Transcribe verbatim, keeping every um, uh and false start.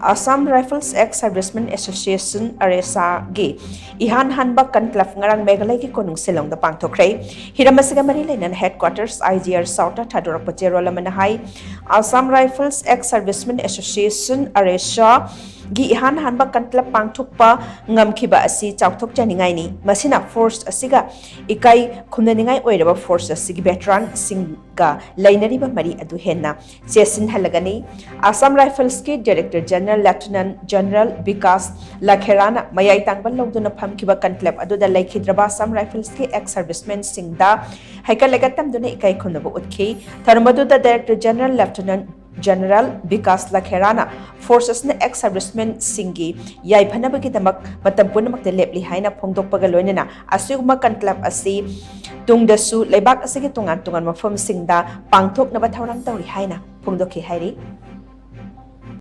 Assam Rifles Ex Servicemen Association, ꯑꯔꯦꯁꯥꯒꯤ ꯏꯍꯥꯟ ꯍꯥꯟꯕ conclave ꯉꯔꯥꯡ ꯃꯦꯘꯥꯂꯌꯒꯤ ꯀꯣꯅꯨꯡ ꯁꯤꯂꯣꯡꯗ ꯄꯥꯡꯊꯣꯛꯈ꯭ꯔꯦ꯫ ꯍꯤꯔꯝ ꯑꯁꯤꯒ ꯃꯔꯤ ꯂꯩꯅꯅ headquarters, IGR South ꯇ ꯊꯥꯗꯣꯔꯛꯄ ꯆꯦꯔꯣꯜ ꯑꯃꯅ ꯍꯥꯏ, Assam Rifles Ex Servicemen Association, ꯑꯔꯦꯁꯥꯒꯤ ꯏꯍꯥꯟ ꯍꯥꯟꯕ conclave ꯄꯥꯡꯊꯣꯛꯄ ꯉꯝꯈꯤꯕ ꯑꯁꯤ ꯆꯥꯎꯊꯣꯛꯆꯅꯤꯡꯉꯥꯏꯅꯤ꯫ ꯃꯁꯤꯅ force ꯑꯁꯤꯒ ꯏꯀꯥꯏ ꯈꯨꯝꯅꯅꯤꯡꯉꯥꯏ ꯑꯣꯏꯔꯕ force ꯑꯁꯤꯒꯤ veteran ꯁꯤꯡꯒ ꯂꯩꯅꯔꯤꯕ ꯃꯔꯤ ꯑꯗꯨ ꯍꯦꯟꯅ ꯆꯦꯠꯁꯤꯟꯍꯜꯂꯒꯅꯤ꯫ Assam Rifles ꯀꯤ Director General Lieutenant General Vikas ꯂꯈꯦꯔꯥꯅ ꯃꯌꯥꯏ ꯇꯥꯡꯕ ꯂꯧꯗꯨꯅ ꯐꯝꯈꯤꯕ conclave ꯑꯗꯨꯗ ꯂꯩꯈꯤꯗ꯭ꯔꯕ Assam Rifles ꯀꯤ ex servicemen ꯁꯤꯡꯗ ꯍꯩꯀꯠ ꯂꯩꯀꯠ ꯇꯝꯗꯨꯅ ꯏꯀꯥꯏ ꯈꯨꯝꯅꯕ ꯎꯠꯈꯤ꯫ ꯊꯧꯔꯝ ꯑꯗꯨꯗ Director General Lieutenant General Vikas ꯂꯈꯦꯔꯥꯅ force ꯑꯁꯤꯅ ex servicemen ꯁꯤꯡꯒꯤ ꯌꯥꯏꯐꯅꯕꯒꯤꯗꯃꯛ ꯃꯇꯝ ꯄꯨꯝꯅꯃꯛꯇ ꯂꯦꯞꯂꯤ ꯍꯥꯏꯅ ꯐꯣꯡꯗꯣꯛꯄꯒ ꯂꯣꯏꯅꯅ ꯑꯁꯤꯒꯨꯝꯕ conclave ꯑꯁꯤ ꯇꯨꯡꯗꯁꯨ ꯂꯩꯕꯥꯛ ꯑꯁꯤꯒꯤ ꯇꯣꯉꯥꯟ ꯇꯣꯉꯥꯟꯕ ꯃꯐꯝꯁꯤꯡꯗ ꯄꯥꯡꯊꯣꯛꯅꯕ ꯊꯧꯔꯥꯡ ꯇꯧꯔꯤ ꯍꯥꯏꯅ ꯐꯣꯡꯗꯣꯛꯈꯤ ꯍꯥꯏꯔꯤ꯫